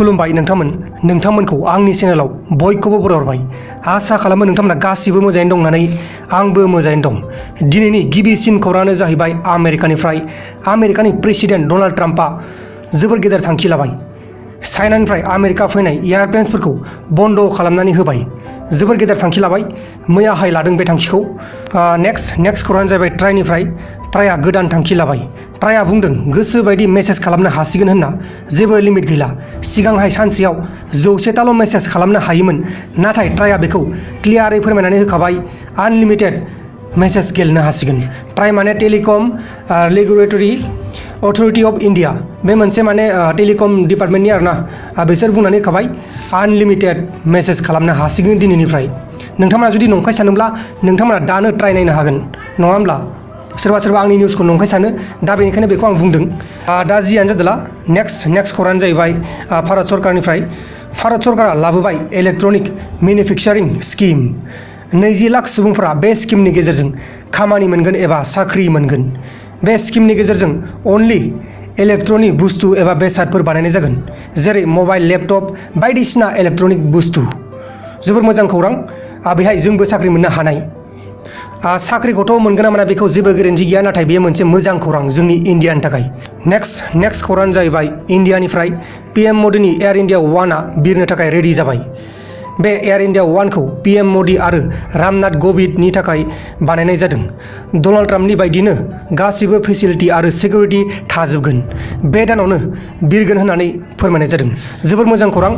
खुलुमबाय नोंथांमोनखौ आंनि चेनेलाव बयखौबो बरायहरबाय। आसा खालामो नोंथांमोना गासिबो मोजाङैनो दं होननानै आंबो मोजाङैनो दं। दिनैनि गिबिसिन खौराङानो जाहैबाय आमेरिकानि प्रेसिडेन्ट डनाल्ड ट्राम्पआ जोबोर गेदेर थांखि लाबाय। चाइनानिफ्राय आमेरिका फैनाय एयारप्लेन्सफोरखौ बन्द खालामनानै होबाय। जोबोर गेदेर थांखि लाबाय, मैयाहाय लादों बे थांखिखौ। नेक्स्ट खौराङानो जाहैबाय ट्राइआ गोदान थांखि लाबाय। ट्राइआ बुंदों गोसो बायदि मेसेज खालामनो हासिगोन होनना, जेबो लिमिट गैला। सिगांहाय सानसेयाव 100ताल' मेसेज खालामनो हायोमोन, नाथाय ट्राइआ बेखौ क्लियारै फोरमायनानै होखाबाय, आनलिमिटेड मेसेज गेलेनो हासिगोन। ट्राइ माने telecom regulatory authority of India, बे मोनसे माने टेलिकम डिपार्टमेन्टनि आरोना। बिसोर बुंनानै होखाबाय आनलिमिटेड मेसेज खालामनो हासिगोन दिनैनिफ्राय। नोंथांमोना जुदि नंखाय सानोब्ला नोंथांमोना दानो ट्राइ नायनो हागोन, नङा होमब्ला? सोरबा आंनि निउसखौ नंखाय सानो, दा बेनिखायनो बेखौ आं बुंदों। दा जियानो जादोंला नेक्स्ट खौराङानो जाहैबाय भारत सरकारनिफ्राय। भारत सरकारा लाबोबाय इलेक्ट्रनिक मेनुफेक्चारिं स्किम। 20 लाख सुबुंफोरा बे स्किमनि गेजेरजों खामानि मोनगोन एबा साख्रि मोनगोन। बे स्किमनि गेजेरजों अनलि इलेक्ट्रनिक बुस्थु एबा बेसादफोर बानायनाय जागोन, जेरै मबाइल, लेपटप बायदिसिना इलेक्ट्रनिक बुस्थु। जोबोर मोजां खौरां, बेहाय जोंबो साख्रि मोननो हानाय। साख्रिखौथ' मोनगोन ना मोना बेखौ जेबो गेरेन्टि गैया, नाथाय बेयो मोनसे मोजां खौरां जोंनि इन्डियानि थाखाय। नेक्स्ट खौराङानो जाहैबाय इन्डियानिफ्राय PM मदिनि एयार इन्डिया 1आ बिरनो थाखाय रेडि जाबाय। बे एयार इन्डिया 1खौ PM मदि आरो रामनाथ कोविन्दनि थाखाय बानायनाय जादों। डनाल्ड ट्राम्पनि बायदिनो गासिबो फेसिलिटि आरो सिकिउरिटि थाजोबगोन। बे दानावनो बिरगोन होननानै फोरमायनाय जादों। जोबोर मोजां खौरां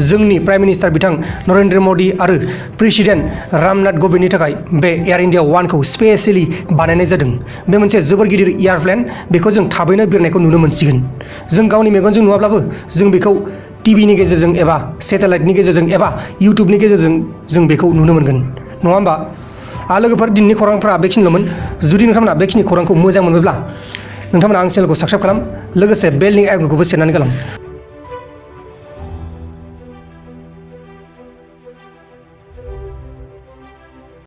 जोंनि प्राइम मिनिस्टार बिथां नरेन्द्र मदि आरो प्रेसिडेन्ट रामनाथ कोविन्दनि थाखाय बे एयार इन्डिया 1खौ स्पेसियेलि बानायनाय जादों। बे मोनसे जोबोर गिदिर एयारप्लेन, बेखौ जों थाबैनो बिरनायखौ नुनो मोनसिगोन। जों गावनि मेगनजों नुवाब्लाबो जों बेखौ टिभिनि गेजेरजों एबा सेटेलाइटनि गेजेरजों एबा इउटुबनि गेजेरजों जों बेखौ नुनो मोनगोन, नङा होमबा? लोगोफोर, दिनैनि खौरांफोरा बेखिनिल'मोन। जुदि नोंथांमोना बेखिनि खौरांखौ मोजां मोनोब्ला नोंथांमोना आं चेनेलखौ साबस्क्राइब खालाम, लोगोसे बेलनि आइकनखौबो सेरनानै गालां।